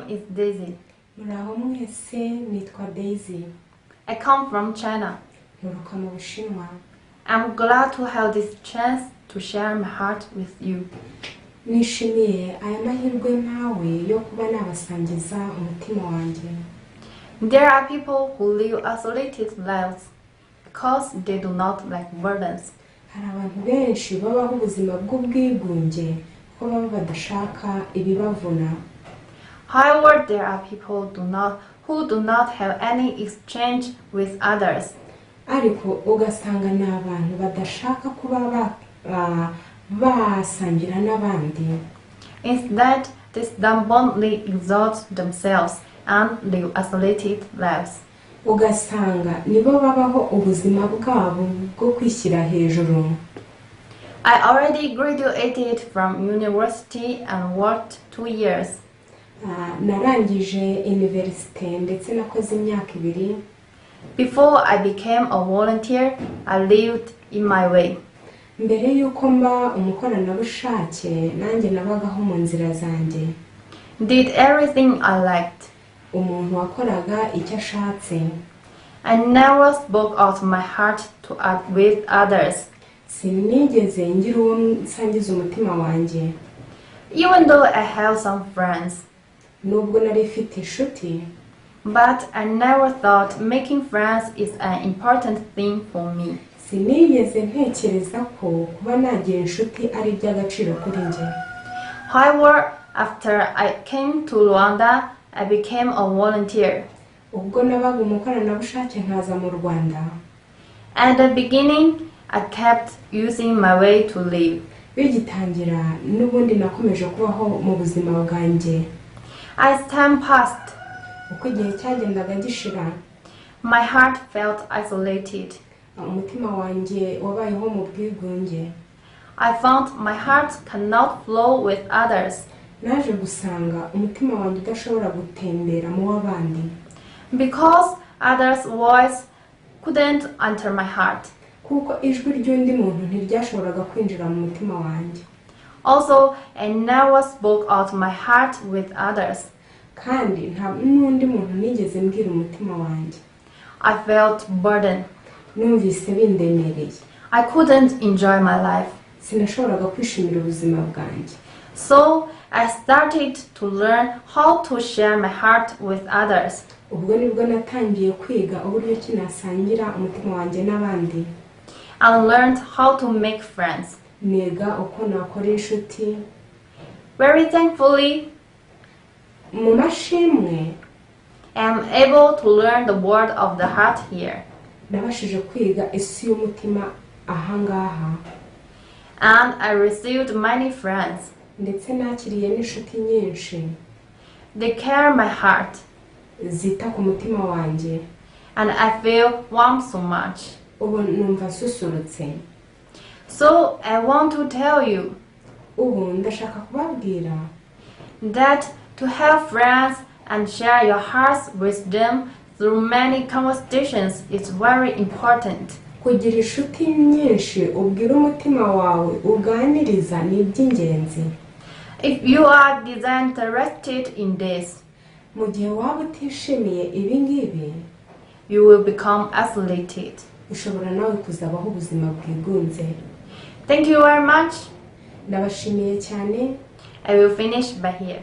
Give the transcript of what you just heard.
is Daisy. Muraho mwese, nitwa Daisy. I come from China. Nturuka mu Bushinwa. I'm glad to have this chance to share my heart with you. Nishimiye aya mahirwe mpawe yo kuba nabasangiza umutima wanjye. There are people who live isolated lives because they do not like burdens. Hari abantu benshi babaho ubuzima bw'ubwigunge kuko baba badashaka ibibavuna. However, there are people do not who do not have any exchange with others. Ariko ugasanga ni abantu badashaka kuba basangira n'abandi. Instead, they stubbornly exalt themselves and live isolated lives. Ugasanga nibo babaho ubuzima bwabo bwo kwishyira hejuru. I already graduated from university and worked 2 years. Narangije iniverisite ndetse nakoze imyaka 2. Before I became a volunteer, I lived in my way. Mbere y'uko mba umukoranabushake, nanjye nabagaho mu nzira zanjye. Did everything I liked. Umuntu wakoraga icyo ashatse. I never spoke out my heart with others. Sinigeze ngira uwo nsangiza umutima wanjye. Even though I have some friends, Nubwo nari mfite inshuti, but I never thought making friends is an important thing for me. Sinigeze ntekereza ko kuba nagira inshuti ari iby'agaciro kuri njye. However, after I came to Rwanda, I became a volunteer. Ubwo nabaga umukoranabushake nkaza mu Rwanda, At the beginning, I kept using my way to live. Bigitangira n'ubundi nakomeje kubaho mu buzima bwanjye. As time passed, Uko igihe cyagendaga gishira, my heart felt isolated. Umutima wanjye wabayeho mu bwigunge. I found my heart cannot flow with others Naje gusanga umutima wanjye udashobora gutembera mu w'abandi because others' voice couldn't enter my heart. Kuko ijwi ry'undi muntu ntiryashoboraga kwinjira mu mutima wanjye. Also, I never spoke out my heart with others. Kandi nta n'undi muntu nigeze mbwira umutima wanjye. I felt burdened. Numvise bindemereye. I couldn't enjoy my life. Sinashoboraga kwishimira ubuzima bwanjye. So I started to learn how to share my heart with others. Ubwo nibwo natangiye kwiga uburyo ki nasangira umutima wanjye n'abandi. And learned how to make friends. Niga uko nakora inshuti. Very thankfully, Mu mashimwe, I am able to learn the world of the heart here. Nabashije kwiga isi y'umutima ahangaha. And I received many friends. Ndetse nakiriye n'inshuti nyinshi. They care my heart, Zita ku mutima wanjye. And I feel warm so much. Ubu numva nsusurutse. So I want to tell you Ubu ndashaka kubabwira that to have friends and share your hearts with them through many conversations is very important. Kugira inshuti nyinshi ubwira umutima wawe uganiriza ni iby'ingenzi. If you are disinterested in this, Mu gihe waba utishimiye ibi ngibi, you will become isolated. Ushobora nawe kuzabaho ubuzima bwigunze. Thank you very much. Ndabashimiye cyane. I will finish by here.